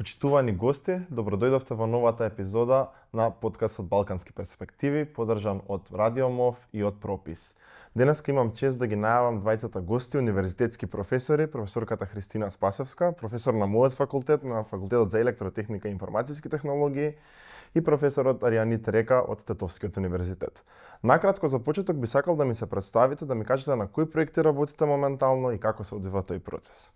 Почитувани гости, добродојдовте во новата епизода на подкастот Балкански перспективи, подржан од Радио МОВ и од Пропис. Денеска имам чест да ги најавам двајцата гости, универзитетски професори, професорката Христина Спасевска, професор на мојот факултет, на Факултетот за електротехника и информатиски технологии, и професорот Аријанит Река од Тетовскиот универзитет. Накратко за почеток би сакал да ми се представите, да ми кажете на кои проекти работите моментално и како се одвива тој процес.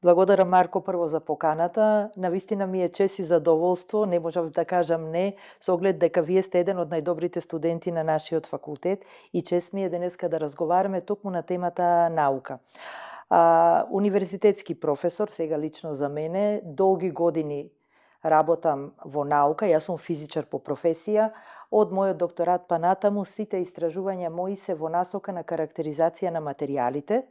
Благодарам, Марко, прво за поканата. Навистина ми е чест и задоволство, не можам да кажам не, со оглед дека вие сте еден од најдобрите студенти на нашиот факултет и чест ми е денеска да разговараме токму на темата наука. Универзитетски професор, сега лично за мене, долги години работам во наука, јас сум физичар по професија. Од мојот докторат па натаму сите истражувања мои се во насока на карактеризација на материјалите,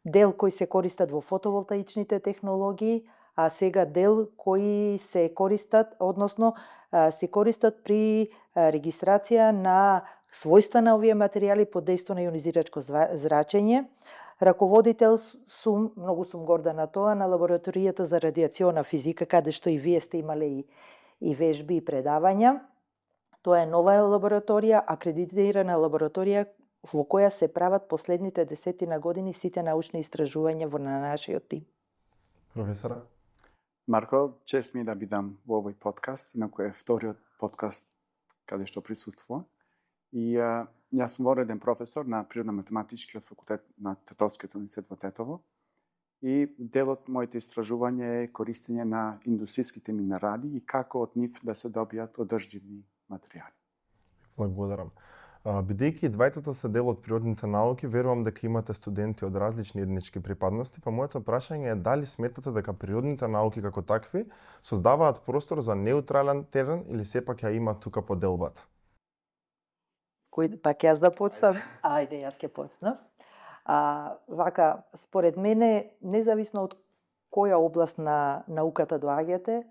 дел кои се користат во фотоволтаичните технологии, а сега дел кои се користат, односно се користат при регистрација на својства на овие материјали под дејство на јонизирачко зрачење. Раководител сум, многу сум горда на тоа, на лабораторијата за радијациона физика, каде што и вие сте имале и вежби и предавања. Тоа е нова лабораторија, акредитирана лабораторија во која се прават последните десетина години сите научни истражувања во нашиот тим. Професора? Марко, чест ми е да бидам во овој подкаст, инаку е вториот подкаст каде што присуствувам. И јас сум вореден професор на Природно-математичкиот факултет на Тетовскиот универзитет во Тетово. И дел од моите истражување е користење на индустријските минерали и како од нив да се добијат одржливи материјали. Благодарам. Бидејќи двајцата се дел од природните науки, верувам дека имате студенти од различни етнички припадности, па моето прашање е дали сметате дека природните науки како такви создаваат простор за неутрален терен или сепак ја има тука поделбата? Кој пак јас да почнам? Ајде, јас ќе почнам. Вака, според мене, независно од која област на науката доаѓате,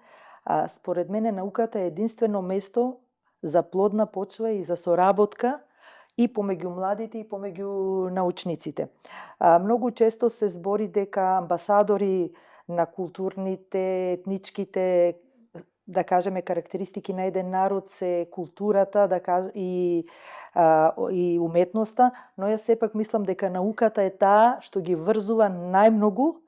според мене науката е единствено место за плодна почва и за соработка и помеѓу младите и помеѓу научниците. Многу често се збори дека амбасадори на културните, етничките, да кажеме, карактеристики на еден народ се културата и уметноста, но јас сепак мислам дека науката е таа што ги врзува најмногу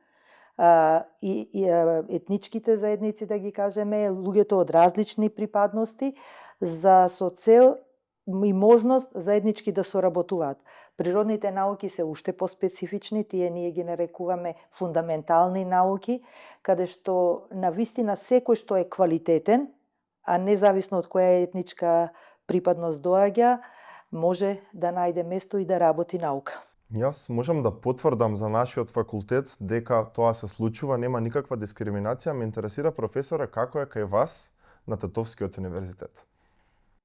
и етничките заедници, да ги кажеме, луѓето од различни припадности, за со цел и можност заеднички да соработуваат. Природните науки се уште поспецифични, тие ние ги нарекуваме фундаментални науки, каде што навистина секој што е квалитетен, а независно од која етничка припадност доаѓа, може да најде место и да работи наука. Јас можам да потврдам за нашиот факултет дека тоа се случува, нема никаква дискриминација. Ме интересира, професоре, како е кај вас на Тетовскиот универзитет?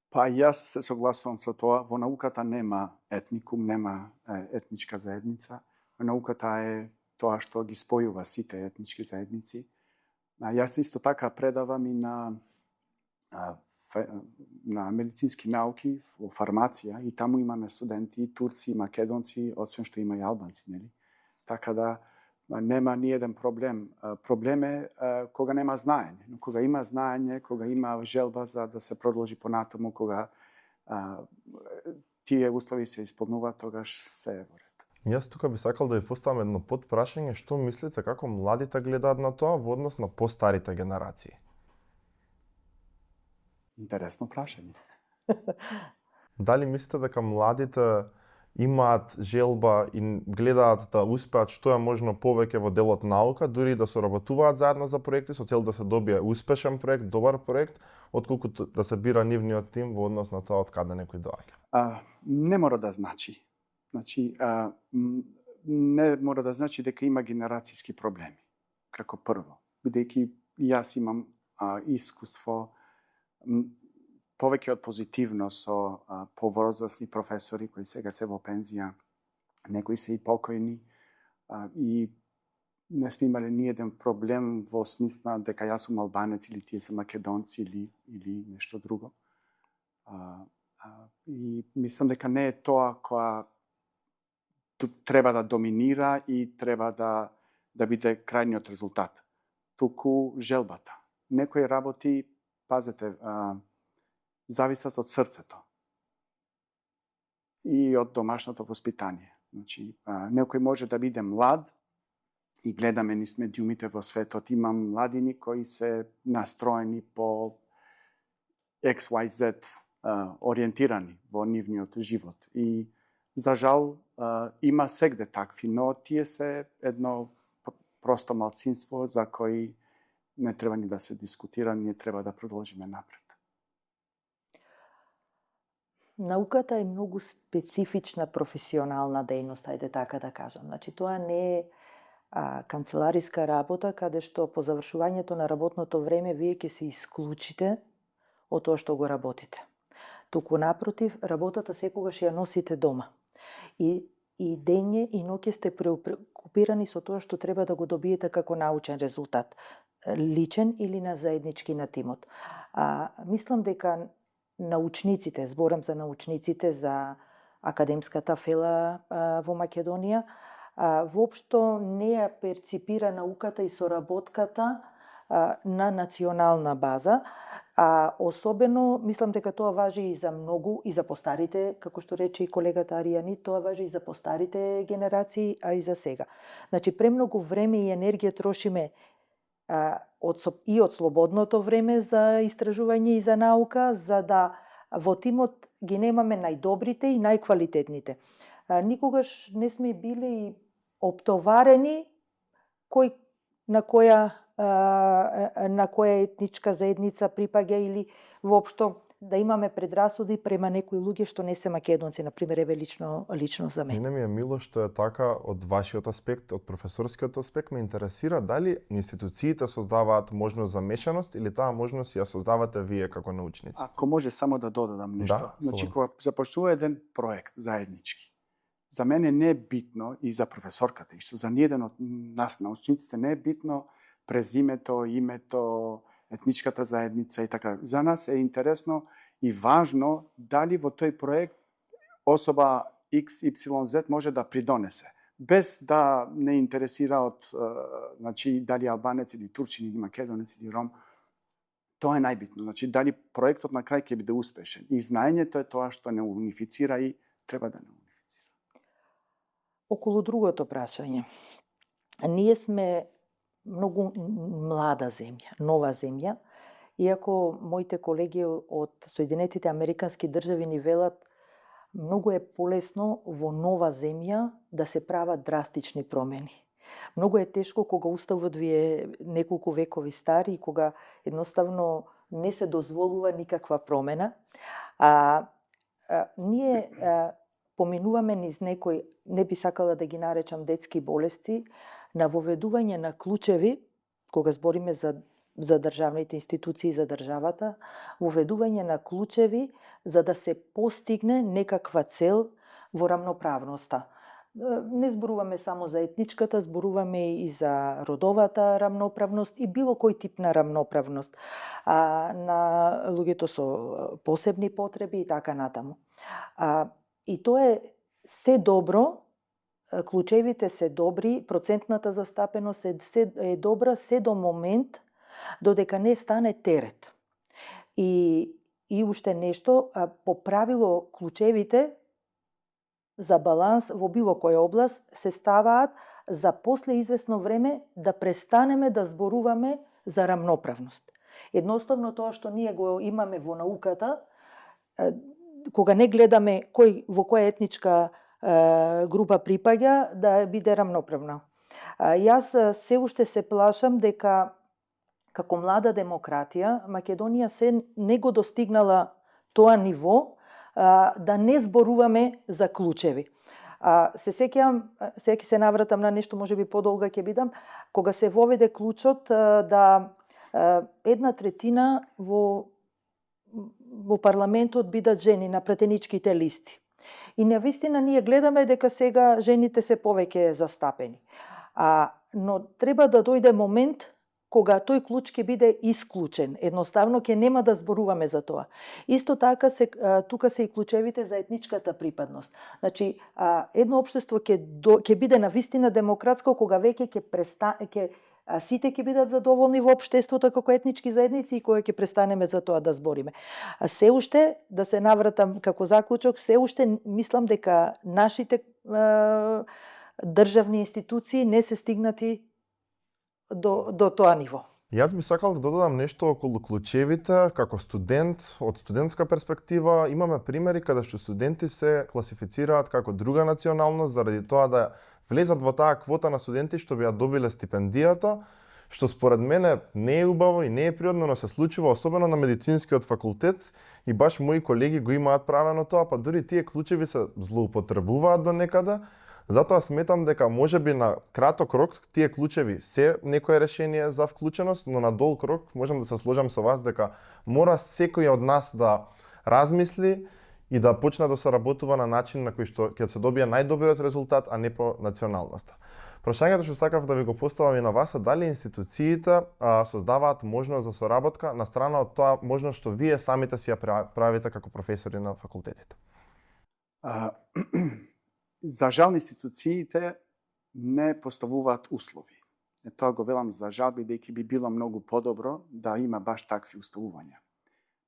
Па јас се согласувам со тоа. Во науката нема етникум, нема етничка заедница. Науката е тоа што ги спојува сите етнички заедници. Јас исто така предавам и на медицински науки, во фармација, и таму имаме студенти и турци, и македонци, освен што има и албанци, нели? Така да нема ни еден проблем. Проблем е кога нема знаење. Но кога има знаење, кога има желба за да се продолжи понатаму, кога тие услови се исполнуваат, тогаш се е во ред. Јас тука би сакал да ви поставам едно подпрашање, што мислите како младите гледаат на тоа во однос на постарите генерации? Интересно прашање. Дали мислите дека младите имаат желба и гледаат да успеат што е можно повеќе во делот наука, дури да соработуваат заедно за проекти со цел да се добие успешен проект, добар проект, отколку да се бира нивниот тим во однос на тоа од каде некој доаѓа? Не мора да значи. Не мора да значи дека има генерацијски проблеми, како прво. Бидејќи јас имам искуство повеќе од позитивно со повозрасни професори кои сега се во пензија, некои се и покојни, и не сме имале ни еден проблем во смисла дека јас сум албанец или тие се македонци или нешто друго. И мислам дека не е тоа која треба да доминира и треба да биде крајниот резултат. Туку желбата. некои работи, пазете, зависат од срцето и од домашното воспитание. Значи, некој може да биде млад и гледаме низ медиумите во светот, има младини кои се настроени по XYZ ориентирани во нивниот живот. И за жал има сегде такви, но тие се едно просто малцинство за кои не треба ни да се дискутира, ние треба да продолжиме напред. Науката е многу специфична професионална дејност, ајде така да кажам. Значи, тоа не е канцелариска работа, каде што по завршувањето на работното време вие ќе се исклучите од тоа што го работите. Туку напротив, работата секогаш ја носите дома. И дење и ноќе сте преокупирани со тоа што треба да го добиете како научен резултат, личен или на заеднички на тимот. Мислам дека научниците, зборам за научниците, за академската фела во Македонија, воопшто не ја перципира науката и соработката на национална база, особено, мислам дека тоа важи и за многу, и за постарите, како што рече и колегата Аријани, тоа важи и за постарите генерации, а и за сега. Значи, премногу време и енергија трошиме и од слободното време за истражување и за наука, за да во тимот ги немаме најдобрите и најквалитетните. Никогаш не сме били оптоварени на која етничка заедница припаѓа или воопшто да имаме предрасуди према некои луѓе што не се македонци, например, еве лично за мене. Мене ми е мило што е така од вашиот аспект, од професорскиот аспект, ме интересира дали институциите создаваат можност за мешаност или таа можност ја создавате вие како научници. Ако може само да додадам нешто. Да, Значи, кога започнува еден проект заеднички, за мене не е битно и за професорката, и што за ниеден од нас научниците не е битно презимето, името, етничката заедница и така. За нас е интересно и важно дали во тој проект особа XYZ може да придонесе, без да не интересира од значи дали албанец или турчин или македонец или ром. Тоа е најбитно. Значи дали проектот на крај ќе биде успешен. И знаењето е тоа што не унифицира и треба да не унифицира. Околу другото прашање. Ние сме многу млада земја, нова земја, иако моите колеги од Соединетите Американски држави ни велат многу е полесно во нова земја да се прават драстични промени. Многу е тешко кога уставот ви е неколку векови стар и кога едноставно не се дозволува никаква промена. Ние поминуваме низ некои, не би сакала да ги наречам детски болести, на воведување на клучеви, кога збориме за државните институции, за државата, воведување на клучеви за да се постигне некаква цел во рамноправноста. Не зборуваме само за етничката, зборуваме и за родовата рамноправност и било кој тип на рамноправност, на луѓето со посебни потреби и така натаму. И тоа е се добро, клучевите се добри, процентната застапеност е добра се до момент додека не стане терет. И уште нешто, по правило клучевите за баланс во било која област се ставаат за после известно време да престанеме да зборуваме за рамноправност. Едноставно тоа што ние го имаме во науката, кога не гледаме во која етничка група припаѓа, да биде рамноправна. Јас се уште се плашам дека како млада демократија Македонија се не го достигнала тоа ниво да не зборуваме за клучеви. Се сеќавам, сега ќе се навратам на нешто можеби подолга ќе бидам, кога се воведе клучот да 1/3 во парламентот бидат жени на пратеничките листи. И навистина ние гледаме дека сега жените се повеќе застапени. Но треба да дојде момент кога тој клуч ќе биде исклучен. Едноставно ќе нема да зборуваме за тоа. Исто така тука се и клучевите за етничката припадност. Значи, едно општество ќе биде навистина демократско кога веќе ќе сите ќе бидат задоволни во општеството како етнички заедници и кога ќе престанеме за тоа да збориме. А се уште, да се навратам како заклучок, се уште мислам дека нашите државни институции не се стигнати до тоа ниво. Јас би сакал да додадам нешто околу клучевите. Како студент, од студентска перспектива, имаме примери каде што студенти се класифицираат како друга националност заради тоа да влезат во таа квота на студенти што би ја добиле стипендијата, што според мене не е убаво и не е природно, но се случува особено на медицинскиот факултет и баш мои колеги го имаат правено тоа, па дури тие клучеви се злоупотребуваат до некаде. Затоа сметам дека можеби на краток рок тие клучеви се некое решение за вклученост, но на долг рок можам да се сложам со вас дека мора секој од нас да размисли и да почне да се работува на начин на кој што ќе се добие најдобриот резултат, а не по националноста. Прашањето што сакав да ви го поставам и на вас е дали институциите создаваат можност за соработка на страна од тоа можност што вие самите си ја правите како професори на факултетите. За жал, институциите не поставуваат услови. Тоа го велам за жал, бидејќи би било многу подобро да има баш такви уставувања.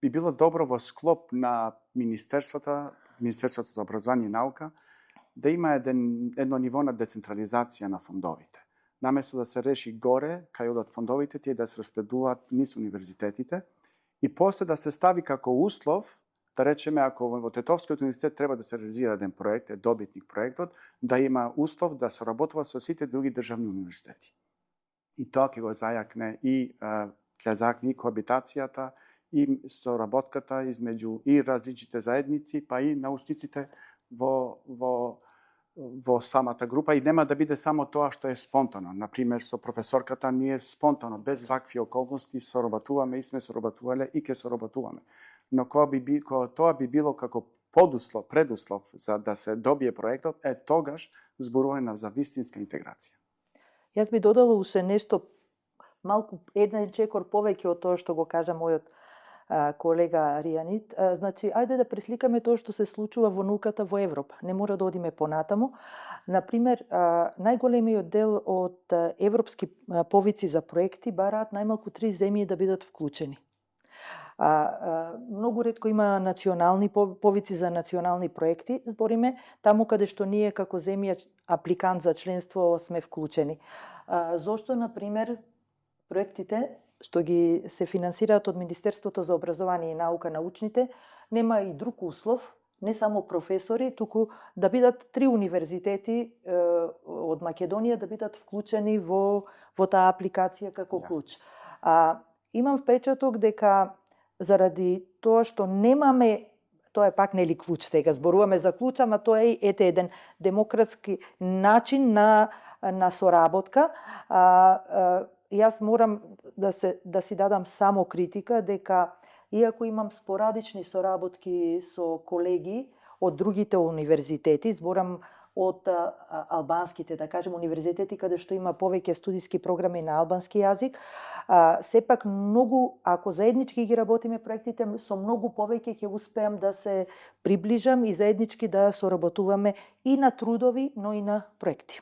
Би било добро во склоп на Министерството за образование и наука, да има едно ниво на децентрализација на фондовите. Наместо да се реши горе, кај одат фондовите, тие да се распределуваат низ универзитетите и после да се стави како услов, да речеме, ако во Тетовскиот универзитет треба да се реализира еден проект, е добитник проектот, да има услов да соработува со сите други државни универзитети. И тоа ќе го зајакне и коабитацијата и соработката измеѓу и различните заедници, па и научниците во самата група, и нема да биде само тоа што е спонтано. Например, со професорката ние спонтано, без вакви околности, соработуваме и сме соработувале и ќе соработуваме. Но кога тоа би било како предуслов за да се добие проектот, тогаш зборуваме за вистинска интеграција. Јас би додала уште нешто, малку еден чекор повеќе од тоа што го кажа мојот колега Ријанит. Значи, ајде да пресликаме тоа што се случува во науката во Европа. Не мора да одиме понатаму. Например, најголемиот дел од европски повици за проекти бараат најмалку 3 земји да бидат вклучени. Многу ретко има национални повици за национални проекти, збориме таму каде што ние како земја апликант за членство сме вклучени. Зошто, например, проектите што ги се финансираат од Министерството за образование и наука, научните, нема и друг услов, не само професори, туку да бидат 3 универзитети од Македонија да бидат вклучени во таа апликација како клуч. Имам впечаток дека заради тоа што немаме, тоа е пак нели клуч сега, зборуваме за клуч, ама тоа е еден демократски начин на соработка. Јас морам да си дадам само критика дека иако имам спорадични соработки со колеги од другите универзитети, зборам од албанските, да кажем, универзитети каде што има повеќе студиски програми на албански јазик, сепак многу, ако заеднички ги работиме проектите, со многу повеќе ќе успеам да се приближам и заеднички да соработуваме и на трудови, но и на проекти.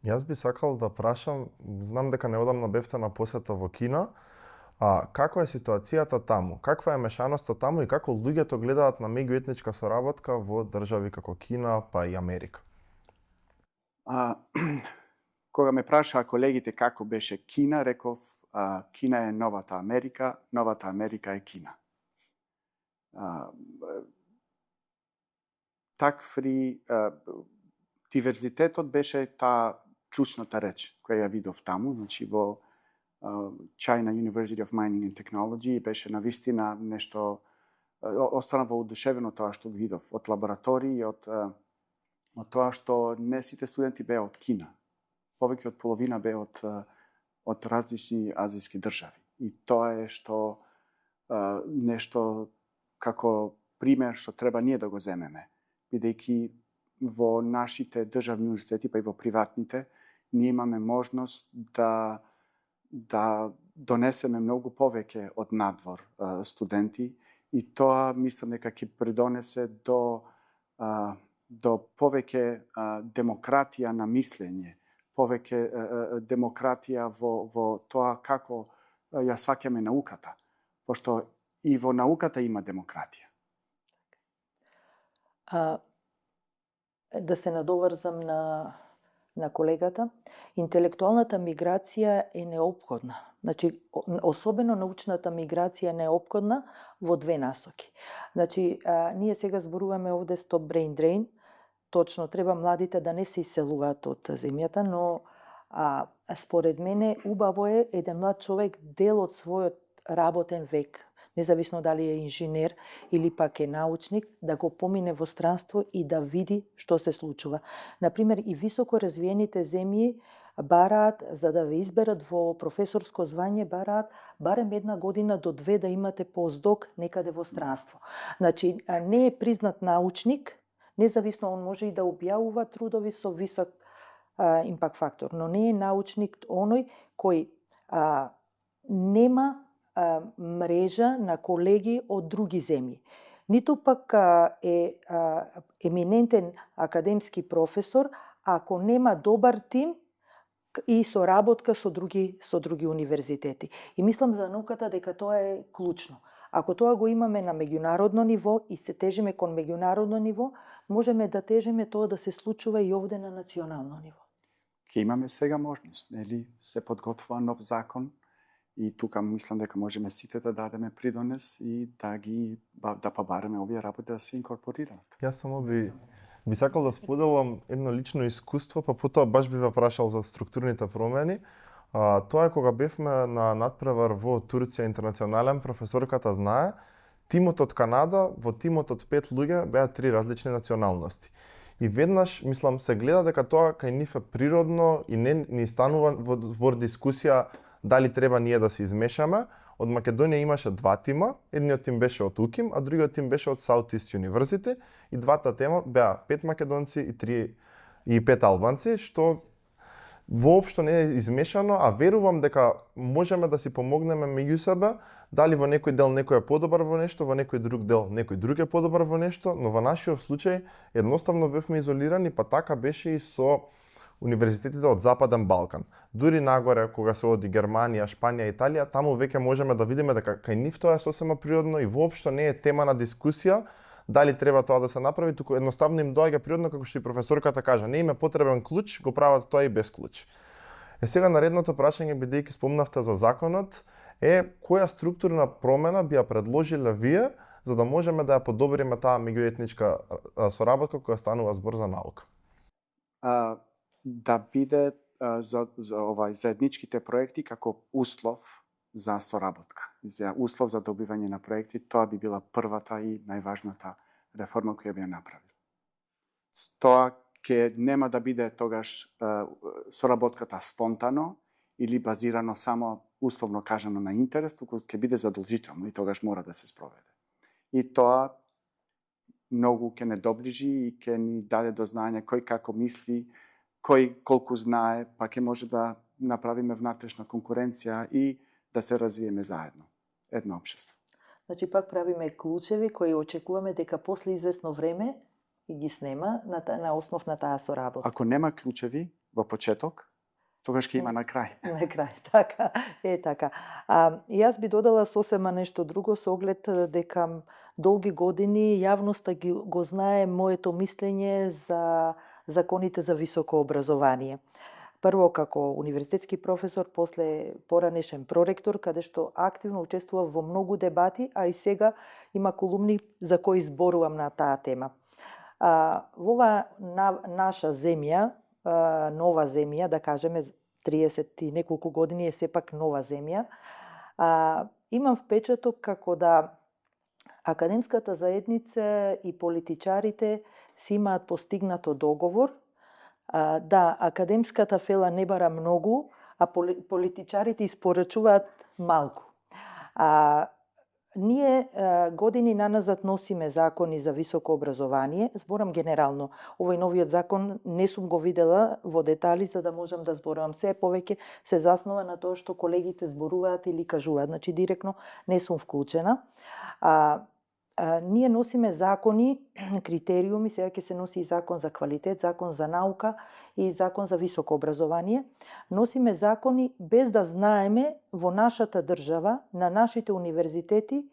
Јас би сакал да прашам, знам дека неодамна бевте на посета во Кина, како е ситуацијата таму? Каква е мешаноста таму и како луѓето гледаат на меѓуетничка соработка во држави како Кина, па и Америка? Кога ме прашаа колегите како беше Кина, реков Кина е новата Америка е Кина. Диверзитетот беше таа клучната реч која ја видов таму, значи во China University of Mining and Technology, беше навистина нешто, останав воодушевено тоа што видов од лаборатории, од тоа што не сите студенти беа од Кина. Повеќе од половина беа од различни азиски држави. И тоа е што нешто како пример што треба ние да го земеме, бидејќи во нашите државни универзитети, па и во приватните, ние имаме можност да донесеме многу повеќе од надвор студенти, и тоа мислам дека ќе придонесе до повеќе демократија на мислење повеќе демократија во тоа како ја сваќаме науката, пошто и во науката има демократија. Да се надоврзам на колегата, интелектуалната миграција е неопходна. Значи, особено научната миграција е неопходна во две насоки. Значи, ние сега зборуваме овде Stop Brain Drain. Точно, треба младите да не се иселуваат од земјата, но според мене убаво е еден млад човек дел од својот работен век, независно дали е инженер или пак е научник, да го помине во странство и да види што се случува. Например, и високо развиените земји бараат, за да ве изберат во професорско звање, бараат барем 1 година до 2 да имате постдок некаде во странство. Значи, не е признат научник, независно он може и да објавува трудови со висок импакт фактор, но не е научник оној кој нема мрежа на колеги од други земји. Ниту пак е еминентен академски професор ако нема добар тим и соработка со други универзитети. И мислам за науката дека тоа е клучно. Ако тоа го имаме на меѓународно ниво и се тежиме кон меѓународно ниво, можеме да тежиме тоа да се случува и овде на национално ниво. Ке имаме сега можност, нели? Се подготвува нов закон и тука мислам дека можеме сите да дадеме придонес и да побареме овие работи да се инкорпорираат. Јас само би сакал да споделам едно лично искуство, па потоа баш би ве прашал за структурните промени. Тоа е кога бевме на надпревар во Турција интернационален, професорката знае, тимот од Канада, во тимот од 5 луѓе беа 3 различни националности. И веднаш, мислам, се гледа дека тоа кај нив е природно и не ни станува во збор дискусија дали треба ние да се измешаме. Од Македонија имаше 2 тима, едниот тим беше од УКИМ, а другиот тим беше од Southeast University и двата тема беа 5 македонци и 5 албанци, што воопшто не е измешано, а верувам дека можеме да си помогнеме меѓу себе, дали во некој дел некој е подобар во нешто, во некој друг дел некој друг е подобар во нешто, но во нашиот случај едноставно бевме изолирани, па така беше и со универзитетите од Западен Балкан. Дури нагоре, кога се оди Германија, Шпанија, Италија, таму веќе можеме да видиме дека кај нив тоа е сосема природно и воопшто не е тема на дискусија дали треба тоа да се направи, туку едноставно им доаѓа природно, како што и професорката кажа, не им е потребен клуч, го прават тоа и без клуч. Сега наредното прашање, бидејќи спомнавте за законот, е која структурна промена би ја предложиле вие за да можеме да ја подобриме таа меѓуетничка соработка која станува збор за наука? Да биде за заедничките проекти како услов за соработка, за услов за добивање на проекти, тоа би била првата и најважната реформа која би ја направил. Тоа ќе нема да биде тогаш соработката спонтано или базирано само условно кажано на интерес, туку ќе биде задолжително и тогаш мора да се спроведе. И тоа многу ќе не доближи и ќе ни даде до знаење кој како мисли, кој колку знае, па ќе може да направиме внатрешна конкуренција и да се развиеме заедно, едно општество. Значи пак правиме клучеви кои очекуваме дека после известно време и ги снема на основ на таа соработка. Ако нема клучеви во почеток, тогаш ќе има на крај. На крај, така, е така. Јас би додала сосема нешто друго со оглед дека долги години јавноста го знае моето мислење за законите за високо образование. Прво како универзитетски професор, после поранешен проректор, каде што активно учествував во многу дебати, а и сега има колумни за кои зборувам на таа тема. Во ова наша земја, нова земја, да кажеме 30 и неколку години е сепак нова земја, имам впечаток како да академската заедница и политичарите си имаат постигнато договор, да академската фела не бара многу, а политичарите испорачуваат малку. Ние години наназад носиме закони за високо образование, зборам генерално. Овој новиот закон не сум го видела во детали за да можам да зборувам. Се повеќе се заснова на тоа што колегите зборуваат или кажуваат, значи директно не сум вклучена. ние носиме закони, критериуми, сега ќе се носи и закон за квалитет, закон за наука и закон за високо образование. Носиме закони без да знаеме во нашата држава, на нашите универзитети,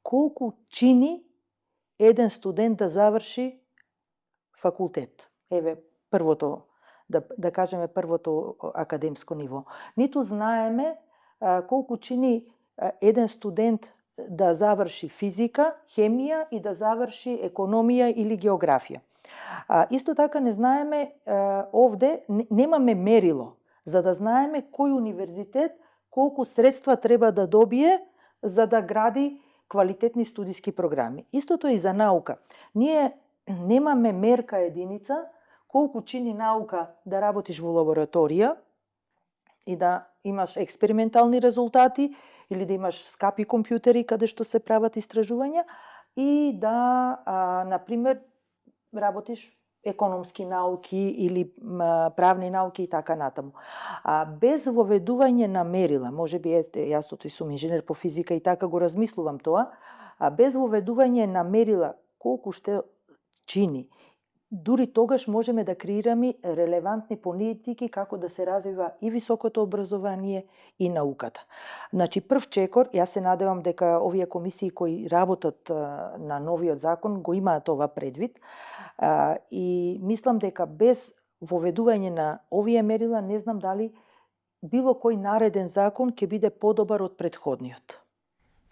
колку чини еден студент да заврши факултет. Еве, првото, да кажеме првото академско ниво. Ниту знаеме колку чини еден студент да заврши физика, хемија и да заврши економија или географија. Исто така не знаеме, овде немаме мерило за да знаеме кој универзитет колку средства треба да добие за да гради квалитетни студиски програми. Истото е и за наука. Ние немаме мерка единица колку чини наука да работиш во лабораторија и да имаш експериментални резултати или да имаш скапи компјутери каде што се прават истражувања и да, например, работиш економски науки или правни науки и така натаму. Без воведување на мерила, можеби јас и сум инженер по физика и така го размислувам тоа, без воведување на мерила колку што чини, дури тогаш можеме да креираме релевантни политики како да се развива и високото образование и науката. Значи, прв чекор, јас се надевам дека овие комисии кои работат на новиот закон го имаат ова предвид и мислам дека без воведување на овие мерила не знам дали било кој нареден закон ќе биде подобар од претходниот.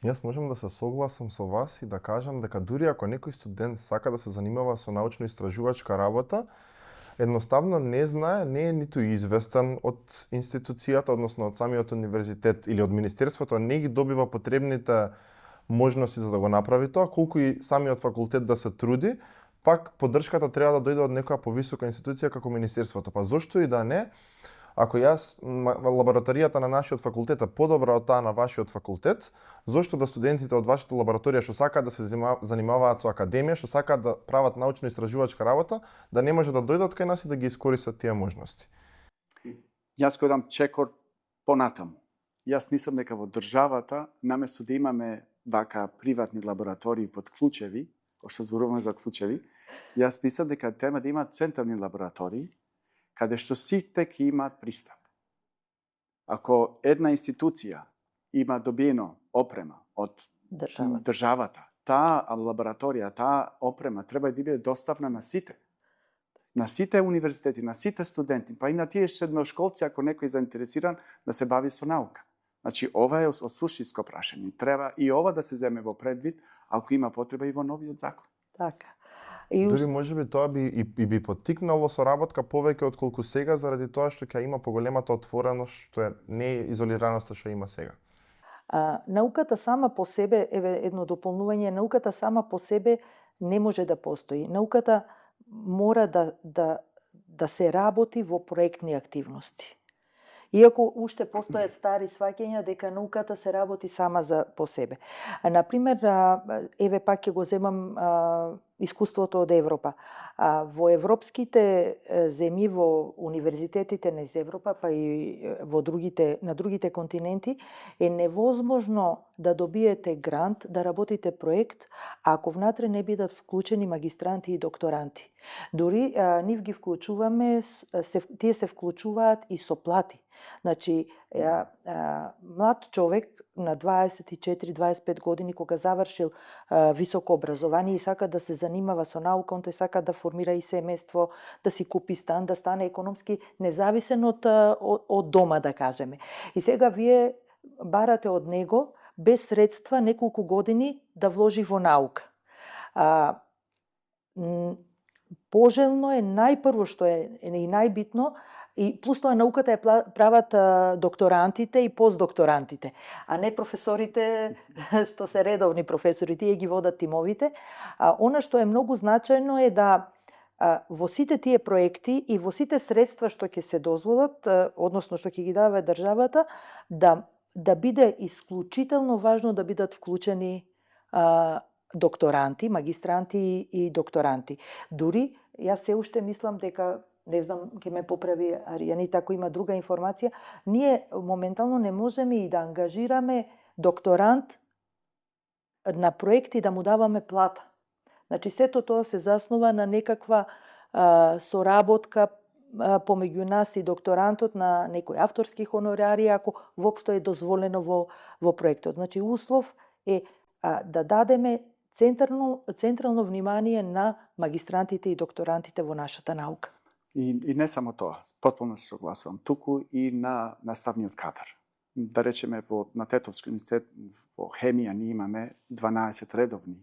Јас можам да се согласам со вас и да кажам дека дури ако некој студент сака да се занимава со научно-истражувачка работа, едноставно не знае, не е ниту известен од институцијата, односно од самиот универзитет или од министерството, не ги добива потребните можности за да го направи тоа, колку и самиот факултет да се труди, пак поддршката треба да дојде од некоја повисока институција како министерството. Па зошто и да не? Ако лабораторијата на нашиот факултет е подобра од таа на вашиот факултет, зошто да студентите од вашата лабораторија што сакаат да се занимаваат со академија, што сакаат да прават научно-истражувачка работа, да не може да дојдат кај нас и да ги искористат тие можности? Јас го дам чекор понатаму. Јас мислам дека во државата, наместо да имаме вака приватни лаборатории под клучеви, кој што зборуваме за клучеви, јас мислам дека треба да има централни лаборатории, каде што сите ќе имаат пристап. Ако една институција има добиено опрема од државата, таа лабораторија, таа опрема треба да биде доставна на сите. На сите универзитети, на сите студенти, па и на тие средношколци, ако некој е заинтересиран да се бави со наука. Значи, ова е сушинско прашање. Треба и ова да се земе во предвид, ако има потреба и во новиот закон. Така. Дури можеби тоа би поттикнало соработка повеќе отколку сега, заради тоа што ќе има поголемата отвореност, што е не изолираноста што има сега. Науката сама по себе, еве едно дополнување, науката сама по себе не може да постои. Науката мора да се работи во проектни активности. Иако уште постојат стари сваќања дека науката се работи сама по себе. Например, еве пак ќе го земам искуството од Европа. Во европските земји, во универзитетите на Европа, па и на другите континенти, е невозможно да добиете грант, да работите проект, ако внатре не бидат вклучени магистранти и докторанти. Дури нив ги вклучуваме, тие се вклучуваат и со плати. Значи, млад човек на 24-25 години, кога завршил високо образование и сака да се занимава со наука, он сака да формира и семејство, да си купи стан, да стане економски независен од дома, да кажеме. И сега вие барате од него без средства неколку години да вложи во наука. Пожелно е најпрво што е и најбитно, и плюс тоа науката ја прават докторантите и постдокторантите, а не професорите што се редовни професори, тие ги водат тимовите. Она што е многу значајно е да во сите тие проекти и во сите средства што ќе се дозволат, односно што ќе ги дава државата, да биде исклучително важно да бидат вклучени докторанти, магистранти и докторанти. Дури, јас се уште мислам дека, не знам, ќе ме поправи Аријанита ако има друга информација, ние моментално не можеме и да ангажираме докторант на проекти да му даваме плата. Значи сето тоа се заснова на некаква соработка помеѓу нас и докторантот на некои авторски хонорари, ако воопшто е дозволено во проектот. Значи услов е да дадеме централно внимание на магистрантите и докторантите во нашата наука. И не само тоа, потполно се согласувам, туку и на наставниот кадар. Да речеме, на Тетовски универзитет во хемија ние имаме 12 редовни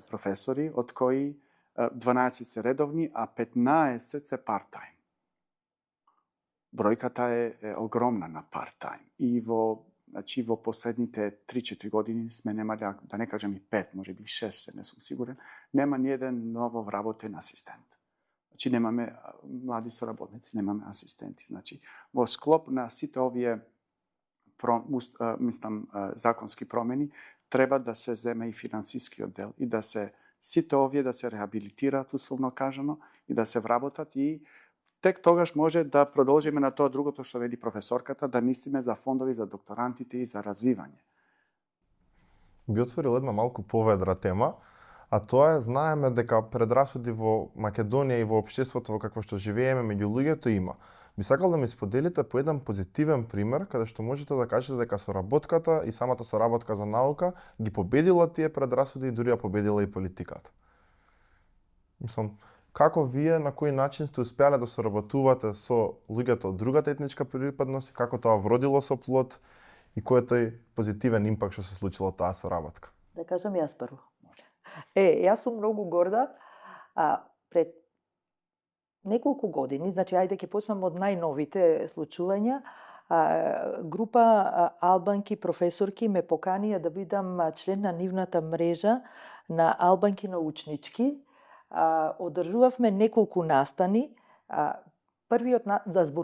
професори, од кои 12 се редовни, а 15 се part-time. Бројката е огромна на part-time. И во последните 3-4 години сме немали, да не кажем и 5, може би 6, не сум сигурен, нема ни еден ново вработен асистент. Значи немаме млади соработници, немаме асистенти. Значи во склоп на сите овие законски промени треба да се земе и финансискиот дел и да се сите овие да се реабилитираат, условно кажано, и да се вработат и тек тогаш може да продолжиме на тоа другото што вели професорката, да мислиме за фондови за докторантите и за развивање. Би отворил една малку поведра тема, а тоа е, знаеме дека предрасуди во Македонија и во општеството во какво што живееме меѓу луѓето има. Би сакал да ми споделите по еден позитивен пример, каде што можете да кажете дека соработката и самата соработка за наука ги победила тие предрасуди и дури ја победила и политиката. Мислам, како вие, на кој начин сте успеале да соработувате со луѓето од другата етничка припадност, како тоа вродило со плод и кој е тој позитивен импакт што се случило таа соработка? Да кажам јас прво. Јас сум многу горда. Пред неколку години, значи ајде ќе почнам од најновите случувања, група албанки професорки ме поканија да бидам член на нивната мрежа на албанки научнички. Одржувавме неколку настани. Првиот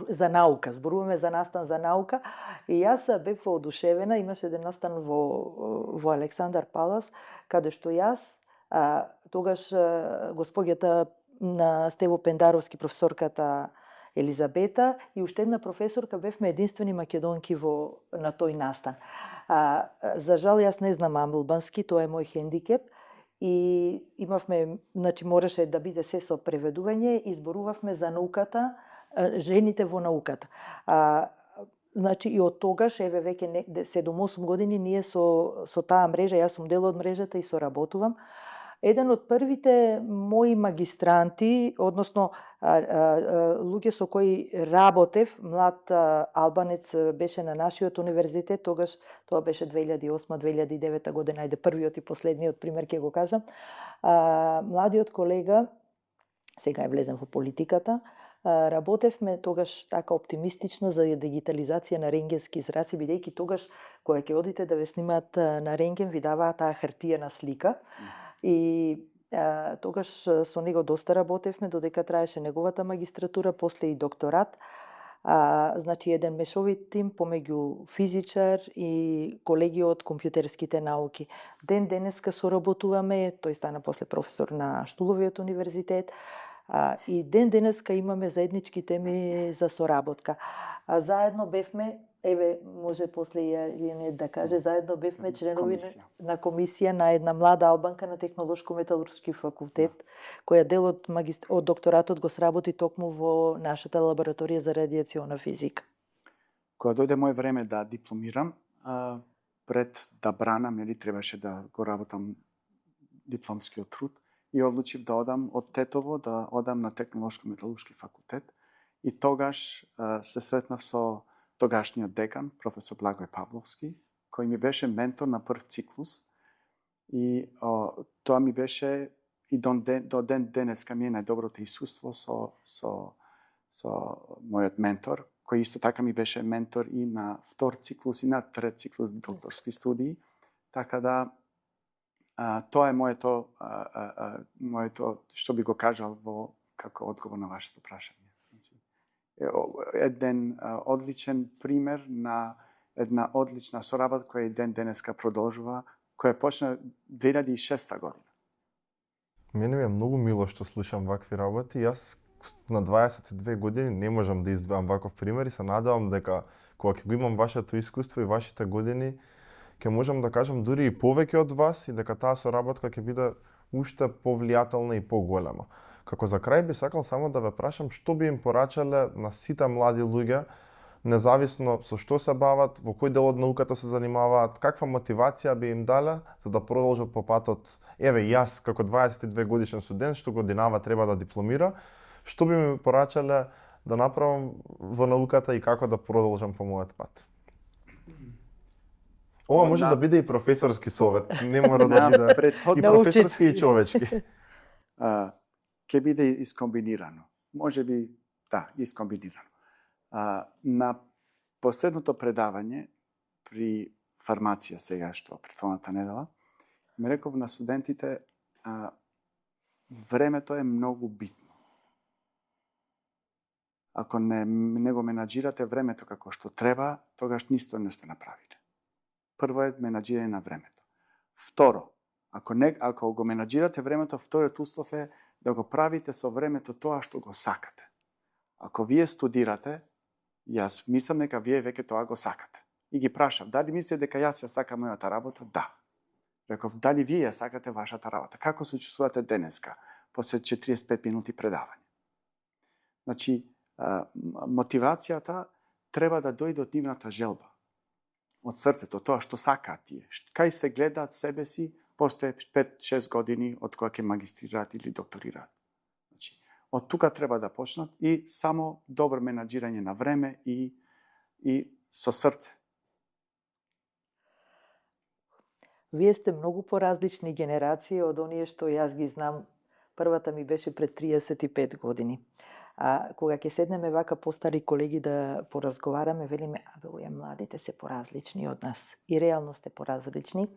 за наука, зборуваме за настан за наука, и јас бев воодушевена, имаше еден настан во Александар Палас, каде што јас, тогаш госпоѓата на Стево Пендаровски, професорката Елизабета и уште една професорка, бевме единствени македонки на тој настан. За жал јас не знам албански, тоа е мој хендикеп, и имавме, значи мораше да биде се со преведување и зборувавме за науката, жените во науката. Значи и од тогаш, еве веќе 7-8 години ние со таа мрежа, јас сум дел од мрежата и соработувам. Еден од првите мои магистранти, односно луѓе со кои работев, млад албанец беше на нашиот универзитет, тогаш тоа беше 2008-2009 година, ајде првиот и последниот пример ќе го кажам. Младиот колега, сега е влезен во политиката, работевме тогаш така оптимистично за дигитализација на рентгенски зраци, бидејќи тогаш кога ќе одите да ве снимаат на рентген, ви даваат таа хартиена слика. И тогаш со него доста работевме, додека траеше неговата магистратура, после и докторат. Значи еден мешовит тим помеѓу физичар и колеги од компјутерските науки. Ден денеска соработуваме, тој стана после професор на Штуловиот универзитет, и ден денеска имаме заеднички теми за соработка. Заедно бевме, еве, може после ја да каже, заедно бевме членови на комисија на една млада албанка на Технолошко-металуршки факултет, која дел од докторатот го сработи токму во нашата лабораторија за радиациона физика. Кога дојде мој време да дипломирам, пред да бранам, требаше да го работам дипломскиот труд, и одлучив да одам од Тетово, да одам на Технолошко-металуршки факултет. И тогаш се сретнав со тогашниот декан, професор Благој Павловски, кој ми беше ментор на прв циклус. И тоа ми беше и до ден денеска ми е најдоброто искуство со мојот ментор, кој исто така ми беше ментор и на втор циклус и на трет циклус докторски студии. Така да тоа е моето што би го кажал како одговор на вашето прашање. Еден одличен пример на една одлична соработка која ден денеска продолжува, која почна 2006 година. Мене ми е многу мило што слушам вакви работи. Јас на 22 години не можам да издвојам ваков пример и се надевам дека кога ќе го имам вашето искуство и вашите години, ќе можам да кажам дури и повеќе од вас и дека таа соработка ќе биде уште повлијателна и поголема. Како за крај би сакал само да ве прашам што би им порачале на сите млади луѓе, независно со што се бават, во кој дел од науката се занимаваат, каква мотивација би им дале за да продолжат по патот. Еве јас како 22 годишен студент што годинава треба да дипломира, што би ми порачале да направам во науката и како да продолжам по мојот пат. Ова може да биде и професорски совет, не мора да биде и професорски и човечки. Ќе биде искомбинирано. Може би, да, искомбинирано. На последното предавање при фармација сега што претходната недела, ме реков на студентите, времето е многу битно. Ако не го менаџирате времето како што треба, тогаш ништо не сте направиле. Прво е менаџирање на времето. Второ, ако го менаџирате времето, вториот услов е да го правите со времето тоа што го сакате. Ако вие студирате, јас мислам дека вие веќе тоа го сакате. И ги прашав, дали мислите дека јас ја сакам мојата работа? Да. Реков, дали вие ја сакате вашата работа? Како се чувствувате денеска, после 45 минути предавање? Значи, мотивацијата треба да дојде од нивната желба, од срцето, тоа што сакаат тие. Кај се гледаат себе си после 5-6 години од кога ќе магистрираат или докторираат. Значи, од тука треба да почнат и само добро менаџирање на време и со срце. Вие сте многу поразлични генерации од оние што јас ги знам. Првата ми беше пред 35 години. А кога ќе седнеме вака постари колеги да поразговараме, велиме, абе, овие младите се поразлични од нас. И реално сте поразлични.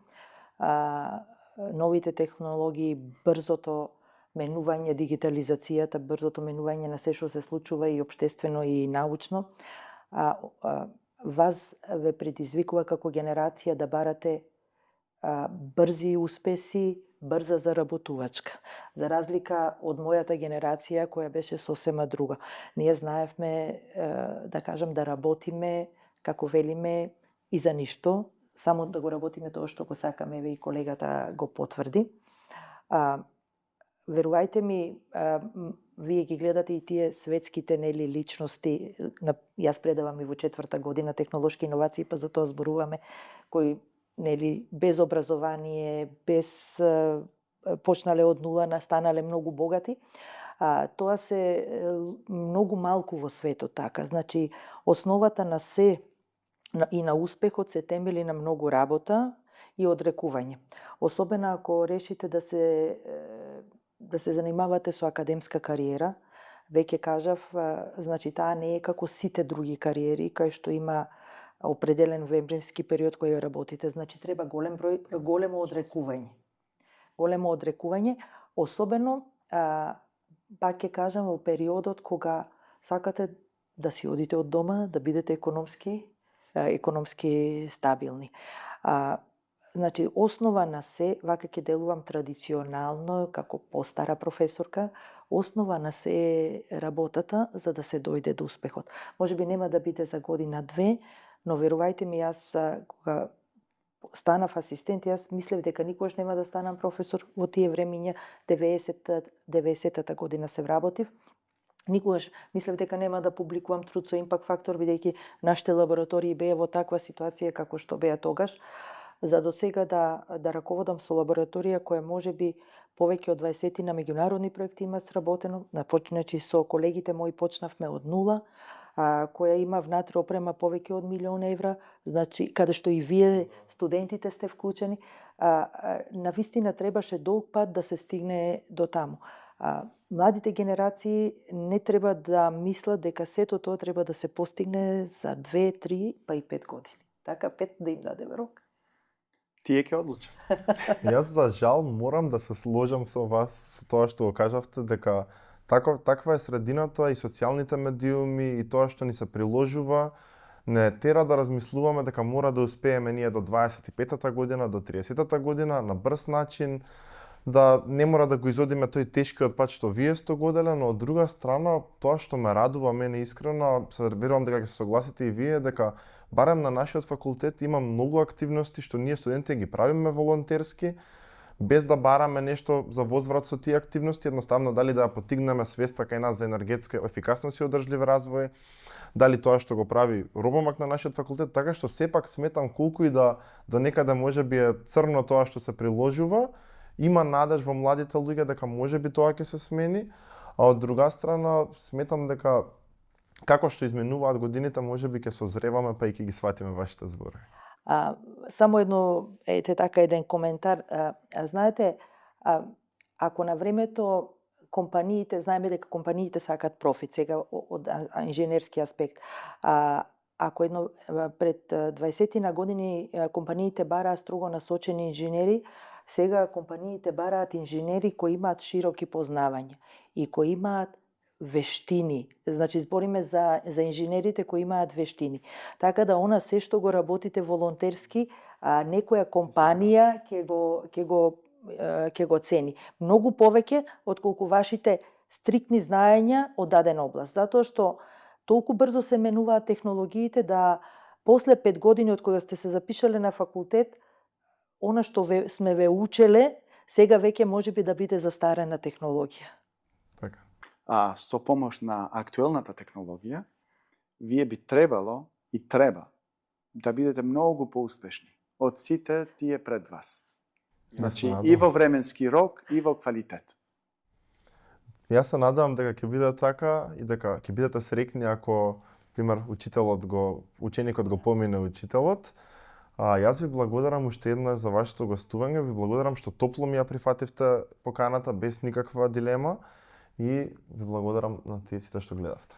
Новите технологии, брзото менување, дигитализацијата, брзото менување на се што се случува и општествено и научно, вас ве предизвикува како генерација да барате брзи успеси, брза заработувачка. За разлика од мојата генерација која беше сосема друга. Ние знаевме, да кажам, да работиме, како велиме, и за ништо, само да го работиме тоа што го сакаме, и колегата го потврди. Верувајте ми, вие ги гледате и тие светските личности, јас предавам и во 4-та година технолошки иновации, па за тоа зборуваме, кои без образование, без почнале од нула, настанале многу богати. Тоа се многу малку во светот така. Значи, основата на се и на успехот се темели на многу работа и одрекување. Особено ако решите да се занимавате со академска кариера, веќе кажав, значи таа не е како сите други кариери, кај што има определен временски период кој работите, значи треба големо одрекување. Големо одрекување, особено, пак ќе кажам, во периодот кога сакате да си одите од дома, да бидете економски стабилни. Значи, основа на се, вака ќе делувам традиционално, како постара професорка, основа на се е работата за да се дојде до успехот. Може би нема да биде за година-две, но верувајте ми, јас кога станав асистент, јас мислев дека никогаш нема да станам професор во тие времиња, 90-та година се вработив. Никогаш мислев дека нема да публикувам труд со импакт фактор, бидејќи нашите лаборатории беа во таква ситуација како што беа тогаш. За до сега да раководам со лабораторија која може би повеќе од 20 на меѓународни проекти има сработено. Значи со колегите мои почнавме од нула, која има внатре опрема повеќе од 1 милион евра, значи каде што и вие студентите сте вклучени. Навистина требаше долг пат да се стигне до таму. Младите генерации не треба да мислат дека сето тоа треба да се постигне за 2, 3, па и 5 години. Така 5 да им дадеме рок. Тие ќе одлучат. Јас за жал морам да се сложам со вас со тоа што го кажавте, дека таква е средината и социјалните медиуми и тоа што ни се приложува не тера да размислуваме дека мора да успееме ние до 25-та година, до 30-та година на брз начин, да не мора да го изодиме тој тешкиот пат што вие сте годеле, но од друга страна, тоа што ме радува мене искрено, верувам дека ќе се согласите и вие, дека барем на нашиот факултет има многу активности што ние студентите ги правиме волонтерски, без да бараме нешто за возврат со тие активности, едноставно дали да ја потигнеме свеста кај нас за енергетска ефикасност и одржлив развој, дали тоа што го прави Робомак на нашиот факултет, така што сепак сметам колку и да до некаде можеби е црно тоа што се приложува, има надеж во младите луѓе дека можеби тоа ќе се смени, а од друга страна сметам дека како што изменуваат годините, можеби ќе созреваме па и ќе ги сватиме вашите зборови. Само едно, така еден коментар. Знаете, ако на времето компаниите, знаеме дека компаниите сакат профит, сега од инженерски аспект, ако пред 20 на години компаниите бараа строго насочени инженери, сега компаниите бараат инженери кои имаат широки познавања и кои имаат вештини. Значи, збориме за инженерите кои имаат вештини. Така да она се што го работите волонтерски, некоја компанија ќе го цени. Многу повеќе отколку вашите стриктни знаења од дадена област. Затоа што толку брзо се менуваат технологиите да после 5 години од кога сте се запишале на факултет, она што сме ве учеле, сега веќе можеби да биде застарена технологија. Така. Со помош на актуелната технологија, вие би требало и треба да бидете многу поуспешни од сите тие пред вас. Значи, и во временски рок, и во квалитет. Јас се надевам дека ќе биде така и дека ќе бидете среќни ако, пример, ученикот го помине учителот. Јас ви благодарам уште еднаш за вашето гостување, ви благодарам што топло ми ја прифативте поканата без никаква дилема и ви благодарам на тие сите што гледавте.